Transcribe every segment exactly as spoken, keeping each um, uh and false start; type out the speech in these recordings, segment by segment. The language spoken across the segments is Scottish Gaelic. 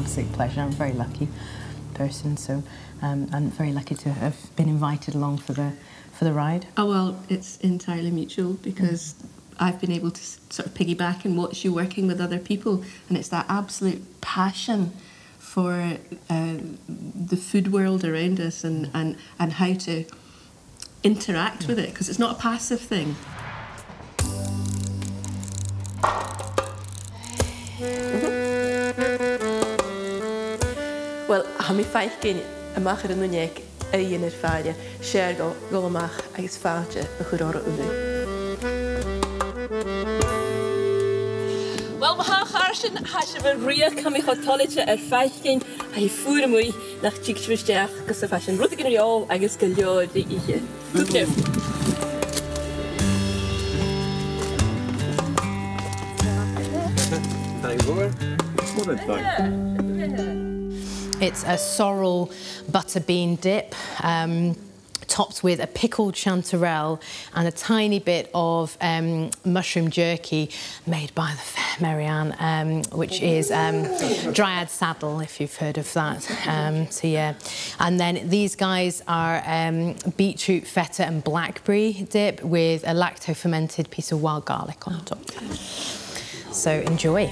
Absolute pleasure. I'm a very lucky person, so, um, I'm very lucky to have been invited along for the, for the ride. Oh, well, it's entirely mutual because I've been able to s-, sort of piggyback and watch you working with other people, and it's that absolute passion for, uh, the food world around us and, and, and how to interact with it, 'cause it's not a passive thing. Well, tha mi a' faicinn a-mach air an uinneig uighean air fàire, 's fheàrr dhomh a dhol a-mach agus fàilte a chur oirre uile. Well, ma-thà, a chàirdean, tha sibh a' ruith, tha mi cho toilichte ur faicinn, tha e fuar a-muigh nach tig sibh a-steach gus am faigh sinn rudeigin air fhàgail agus gu leòr ri ithe. Cúpla. Thank you. What a thing. It's a sorrel butter bean dip, um, topped with a pickled chanterelle and a tiny bit of, um, mushroom jerky made by the fair Mary Ann, um, which is, um, Dryad Saddle, if you've heard of that. Um, so, yeah. And then these guys are, um, beetroot, feta and blackberry dip with a lacto-fermented piece of wild garlic on top. So enjoy.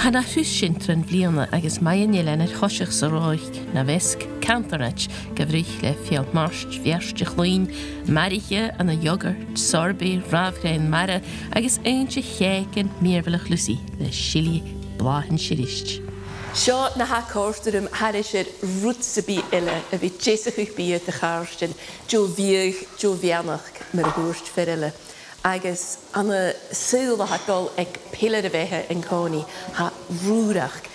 Tha na h-uighean sin tron bhliadhna agus math an eilein air thoiseach san Ròcair, na mheasg cantanais, gu bruich le feòil mairt, bheairt a' chloinn, maraiche ann an yogurt, sorbet, ràmh-chrèam-mara agus aon de chèicean mìorbhaileach Lucy le silidh blàthan sirisd. Seo na tha a' còrdadh rium thairis air rud sam bith eile, a bhith deasachadh biadh do chàirdean, deagh bhiadh, deagh bheannachd, mar a thuirt fear eile. Agus ann an saoghal a tha a' dol aig peilear a bheatha an-còmhnaidh, tha rùrachd,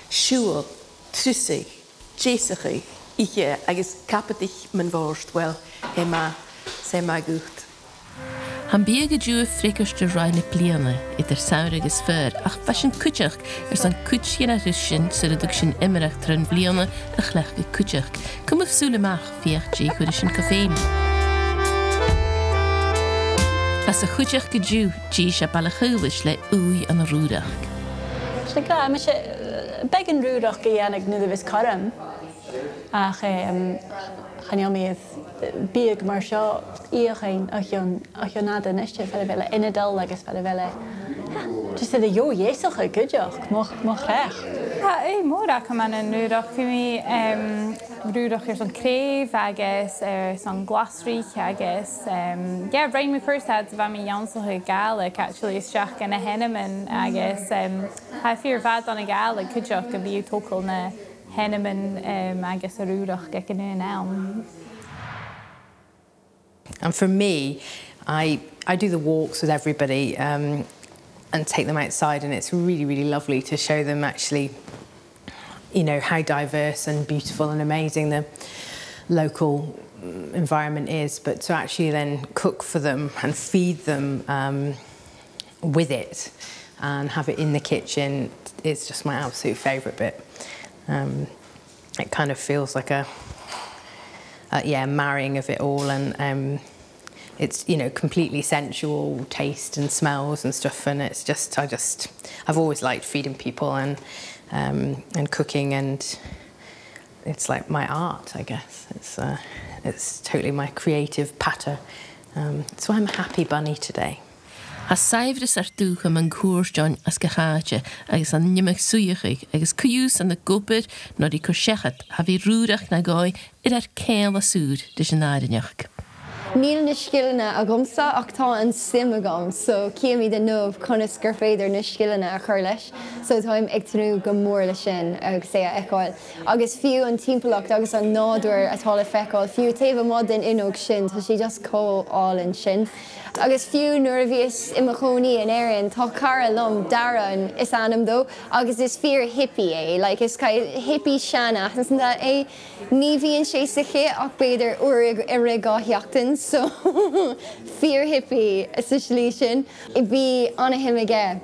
siubhal, trusadh, deasachadh, ithe agus cabadaich mun bhòrd, well, 's e math, 's e math dhut. Tha am biadh an-diugh a' freagairt ri ràimh na bliadhna, eadar samhradh agus faobhar, ach bha sinn cuideachd airson cuid dhe na h-uighean sin, 's urrainn dhuinn iomradh tron bhliadhna a chleachdadh cuideachd. Cumaibh sùil a-mach feuch dè chuireadh sinn gu feum. Anns a' chuideachd an-diugh, dithis à Baile a' Chaolais le ùidh ann an rùrachd. 'S e, tha mise, eh, beagan rùrachd a' dèanamh nuair a bhios cothrom. Ach, em, chan eil mi air biadh mar seo fheuchainn o chionn, o chionn fhada a-niste, far a bheil e ionadail agus far a bheil e, just air a dheagh dheasachadh cuideachd, mo, mo chreach. Tha ùidh mhòr agam ann an rùrachd, bidh mi, em, rùrachd airson craobh agus airson glasraich agus, em, yeah, rinn mi cùrsa fhad 's a bha mi ag ionnsachadh Gàidhlig, actually, a-steach gu na h-ainmean agus, em, tha e fìor mhath dhan a' Ghàidhlig cuideachd a bhith a' togail na h-ainmean, em, agus an rùrachd aig an aon àm. And for me, I, I do the walks with everybody, um, and take them outside, and it's really, really lovely to show them actually, you know, how diverse and beautiful and amazing the local, mm, environment is, but to actually then cook for them and feed them, um, with it and have it in the kitchen is just my absolute favourite bit. Um, it kind of feels like a, a, yeah, marrying of it all, and, um, it's, you know, completely sensual taste and smells and stuff, and it's just, I just, I've always liked feeding people and, um, and cooking, and it's like my art, I guess. It's, uh, it's totally my creative patter. Um, so I'm a happy bunny today. Tha saidhbhreas ar dùthcha mun cuairt oirnn às gach àite agus an iomadh suidheachadh agus co-dhiù 's ann ag obair no ri cur seachad, tha a bhith rùrachd na dhòigh air ar ceangal-sa ris an àrainneachd. Nil na sgilean agamsa ach tha an suim agam, so chì mi de nòv conas gur feuddar na sgilean a chur leis, so tha mi aig tnùth gu mòr leis sin agus e a fheiceàil. Agus fiù an timpeallacht agus an nàdar a tha le feiceàil, fiù taobh a-muigh den fhuinneog sin, tha e just cho àlainn sin. Agus fiù nuair a bhios i mo chòmhnaidh an fhearainn, tha cara leam, Darren is ainm dha, agus is fìor hippie e, like, is kind of hippie sean-fhaiceallach e. Nì bhithinn-sa sa chidhe ach b' fheudar uair a, a dhà a sheachdain, so fìor hippie sa slighe sin. Bidh an-shuim aige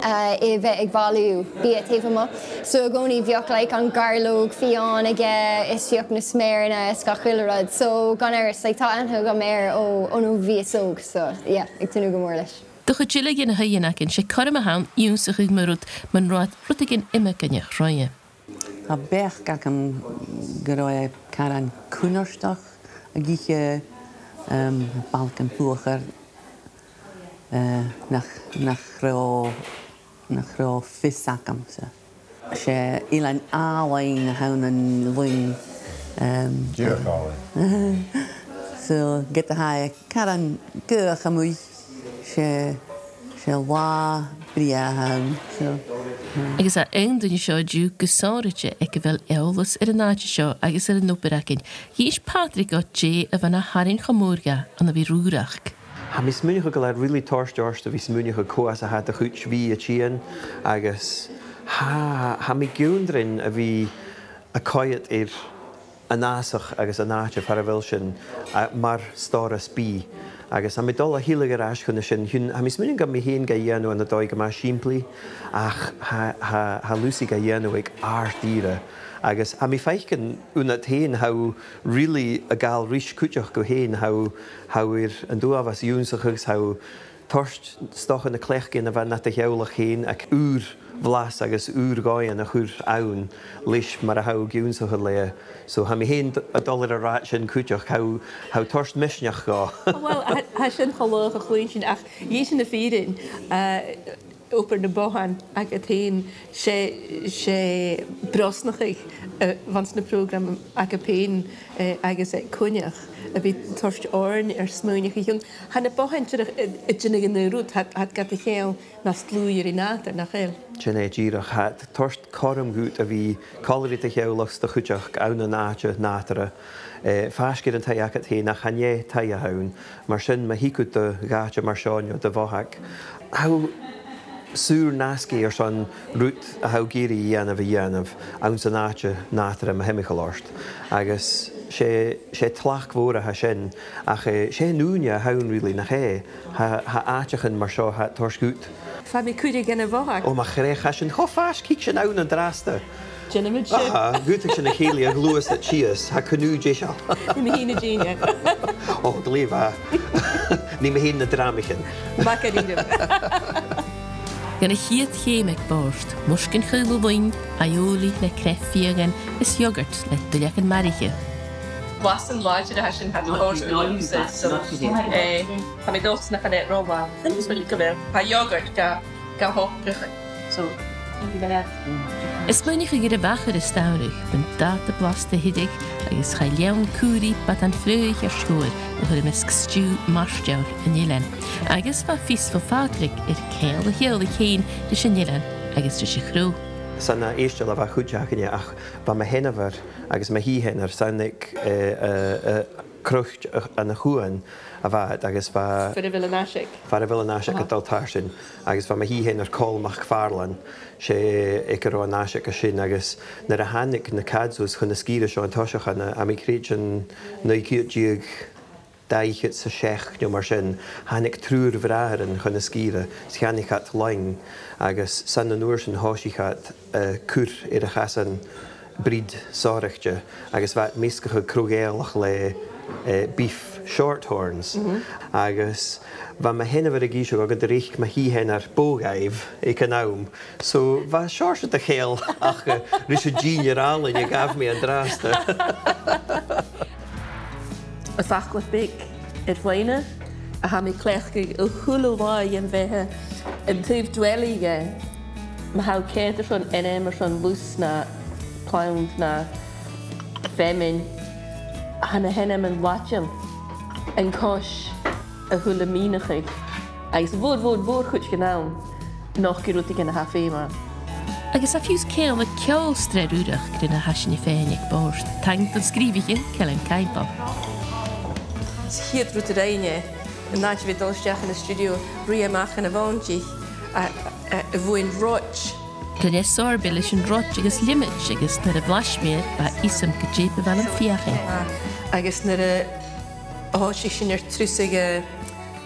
eh, a bhith aig bhaile, bidh e taobh a-muigh. So, i gcónaí bhiodh, like, an gàirleog, bhiodh an aige, is bhiodh na smèirean, is gach uile rud. So, gan amhras, like, tha aithne agam air o, on a bha mi òg. So, yeah, aig duine gu mòr leis. Do chuid eile dhe na h-aoighean againn, 's e cothrom a th' ann ionnsachadh mu rud, mun robh iad rudeigin iomagaineach roimhe. Tha beachd agam gun robh e caran cunnartach ag ithe, em, balgan buachair, eh, nach, nach robh, nach robh fios agam-sa. 'S e eilean àlainn a th' ann an Linn, em, Dìreach àlainn. So, ged a tha e caran gaothach a-muigh, 's e, 's e latha brèagha a th' ann, so, eh. Agus tha aon duine seo an-diugh gu sònraichte aig a bheil eòlas air an àite seo agus air an obair againn. Dh'inns Pàdraig dhomh dè a bha na tharraing cho mòr dha ann a bhith ri rùrachd. Tha mi a' smaoineachadh gu bheil e really toirt ort a bhith a' smaoineachadh cò às a tha do chuid bhith a' tighinn, agus tha, tha mi ag ionndrainn a bhith a' coimhead air an fhàsach agus an àite far a bheil sinn, a, mar stòras bìdh. Agus tha mi a' dol a thilleadh air ais chun na sin, chionn, tha mi a' smaoineachadh gum bi mi fhìn ga dhèanamh ann an dòigh gu math sìmplidh, ach tha, tha, tha Lucy ga dhèanamh aig àrd ìre. Agus tha mi a' faicinn annad fhèin, tha thu really a' gabhail ris cuideachd thu fhèin, tha thu, tha thu air an t-uabhas ionnsachadh, tha thu toirt 's dòcha na cleachdaidhean a bha nad theaghlach fhèin aig ùr bhlas agus ùr dhòighean a chur ann leis mar a tha thu ag ionnsachadh leatha. So tha mi fhìn d-, a' dol air an rathad sin cuideachd, tha thu, tha thu toirt misneachd dhomh. Well, tha, tha sin cho laghach a chluinntinn, ach dè tha na fìrinn, eh, obair nam bothan agad fhèin, 's e, 's e brosnachadh, eh, a bh' anns na prògraman agad fhèin, eh, agus aig Coinneach, a bhith toirt oirnn air smaoineachadh. Tha na bothain dìreach, eh, a' dèanamh an aon rud, tha, tha iad gad cheangal nas dlùithe ri nàdar, nach eil? Sin e dìreach, tha iad toirt cothrom dhut a bhith còmhla ri do theaghlach 's do chuideachd ann an àite nàdarra, eh, faisg air an taigh agad fhèin, ach chan e taigh a th' ann, mar sin ma thig thu do dh'àite mar seo no do bhothag, tha thu saor-nasgaidh airson rud a tha thu ag iarraidh a dhèanamh a dhèanamh anns an àite nàdarra mu thimcheall ort. Agus 's e, 's e tlachd mhòr a tha sin, ach, eh, 's e an ùine a th' ann really, nach e? Tha, tha àiteachan mar seo, tha iad toirt dhut. Feumaidh mi cuireadh dhan a' bhothag. Ò, mo chreach, tha sinn cho faisg, thig sinn ann an-dràsta. Dèanamaid sin. Aha, dh'fhaodadh sinn a chèilidh a ghluasad sìos, tha cùl deiseil. Nì mi fhìn an dèidh. Ò, glè mhath. Nì mi fhìn na dramaichean. Math dha-rìribh. Gun a' chiad cheum aig bòrd, mursgan chaol o bhonn, aioli le craobh fìon is yogurt le duilleagan maraiche. Blasan làidir a tha sin, tha e a' toirt ùidh, so, eh, tha mi an dòchas nach eil e ro mhath. Tha yogurt ga, ga shocrachadh. So, thank you very much. Is smaoineachadh air a' mhachair as t-samhradh, bidh an dàta blasta a' tighinn, agus chaidh leann cùbhraidh badan fraoich air sgòr a chur am measg stiù mairteoil an eilein. Agus bha fios bho Phàdraig air ceangal a theaghlaich fhèin ris an eilean agus ris a' chrodh. 'S ann à Èisteall a bha a' chuid againne, ach bha mo sheanmhair agus mo shì-sheanair, 's ann aig, eh, eh, eh, croit a, an a' chuain a bha iad, agus bha... Far a bheil an aiseag. Far a bheil an aiseag a' dol tarsainn, agus bha mo shì-sheanair Col MacPhàrlain, 's e aige an robh an aiseag a sin, agus nuair a thàinig na Cadsos chun na sgìre seo an toiseach ann an, tha mi a' creidsinn, naoi ceud deug, dà fhichead 's a seachd no mar sin, thàinig triùir bhràithrean chun na sgìre, 's cheannaich iad loinn, agus 's ann an uair sin thòisich iad, eh, cur air a chasan briod sònraichte, agus bha iad a' measgachadh crodh Ghàidhealach le, eh, beef shorthorns. Mhm. Agus bha mo sheanmhair ag innse dhomh gun do reic mo shì-sheanair bò dhaibh aig an àm. So, bha seòrsa de cheangal aca ris an dìnnear àlainn a ghabh mi an-dràsta. A' faclair beag air loidhne, a tha mi a' cleachdadh a h-uile là dhen bheatha, an taobh dwelly dheth, ma tha thu a' coimhead airson ainm airson lus no planned no feamainn, tha na h-ainmean Laideann an cois a h-uile mìneachaidh, agus a' mhòr, mhòr, mhòr-chuid dhen àm, nochd rudeigin a tha feum ann. Agus tha fiù 's ceangal ceòl sreath rùrachd ri na tha sinn a' faighinn aig bòrd, taing don sgrìobhaiche, Cailean Caimbeul. 'S a' chiad rud a rinn e, an àite a bhith a' dol a-steach dhan stiùidio, ruith e a-mach dhan a' mhòintich a, a, a bhuain roid. Rinn e sorbet leis an roid agus liomaid, agus nuair a bhlais mi air, bha fhios agam gu dè bu mhath leam feuchainn. Agus nuair a thòisich sinn air trusadh, eh,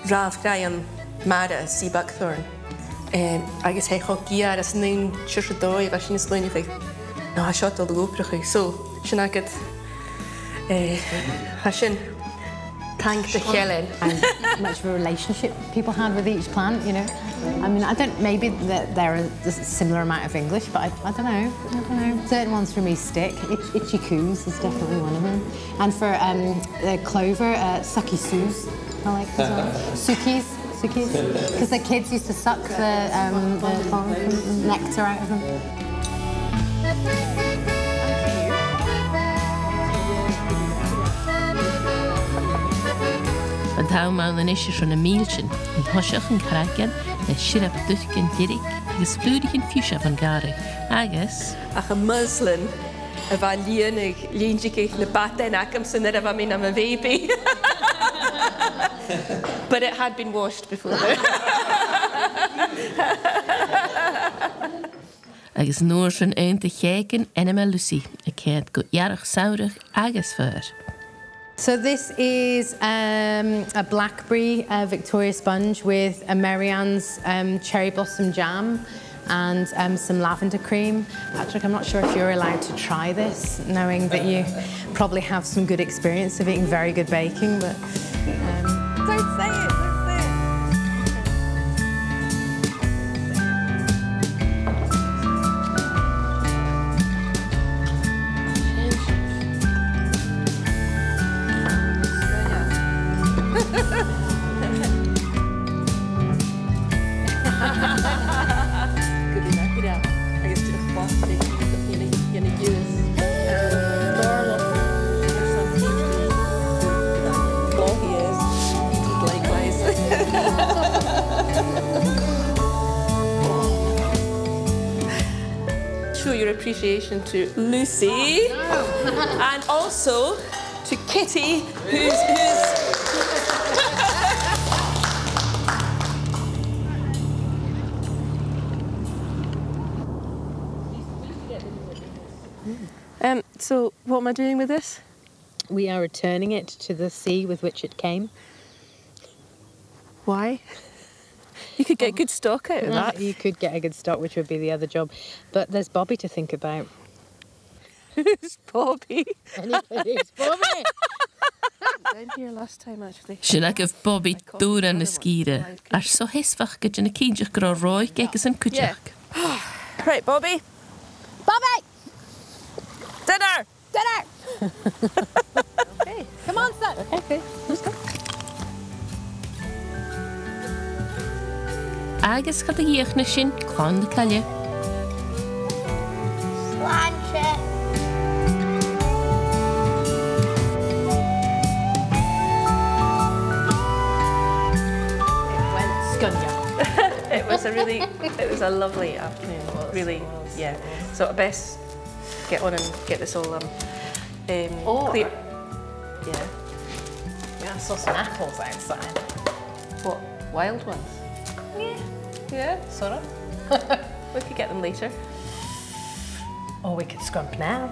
ràmh chraiceann mara, sea buckthorn, Em, agus tha e cho geur às an aon seòrsa dòigh, bha sinn a' smaoineachadh, no, tha seo a' dol a dh'obrachadh. So, sin agad, eh, tha sin. Thank the Helen. And much of a relationship people had with each plant, you know. I mean, I don't, maybe th- there is a similar amount of English, but I, I don't know. I don't know. Certain ones for me stick. Itch- itchy coos is definitely one of them. And for, um, the clover, uh, sucky soos, I like as well. Sukies, sukies. 'Cause the kids used to suck the, um, the pollen, nectar out of them. An t-àm ann a-nis airson na mìltean, an toiseach an craiceann, le siorap duilich an lìbhrigeadh, agus flùraichean fiùise bhon ghàrradh, agus ach am muslin a bha a' lìonadh, lìonadh na badain agamsa nuair a bha mi nam bhèibidh. But it had been washed before. Agus an uair sin aon de chèicean ainmeil Lucy, a' coimhead gu earrach samhraidh agus faobhar. So this is, um, a blackberry, uh, Victoria sponge with a Mary Ann's, um, cherry blossom jam and, um, some lavender cream. Patrick, I'm not sure if you're allowed to try this, knowing that you probably have some good experience of eating very good baking, but, um, don't say it, don't say it. Agus dìreach blas, dìreach, dìreach, dìreach. Oh, he is. Likewise. Show your appreciation to Lucy and also to Kitty, who's, who's Um, so, what am I doing with this? We are returning it to the sea with which it came. Why? You could get good stock out of that. You could get a good stock, which would be the other job. But there's Bobby to think about. Who's Bobby? Anybody's Bobby! Been here last time, actually. Sin agaibh Bobby, dòrainn na sgìre. Air seo, tha fios gun dèan e cinnteach gun robh Roy agus an cuideachd. Yeah. Right, Bobby. Bobby! Dinner! Dinner! Okay. Come on, son. Okay, let's go. Agus cha do dh'fheuch na sin clann na coille. Slàinte. Well, sgoinneil. It was a really, it was a lovely afternoon. It was, really, it was, yeah. It was. So best get on and get this all, um, um, or clear. Yeah. Yeah, I saw some apples outside. What, wild ones? Yeah. Yeah? Sort of. We could get them later. Or we could scrump now.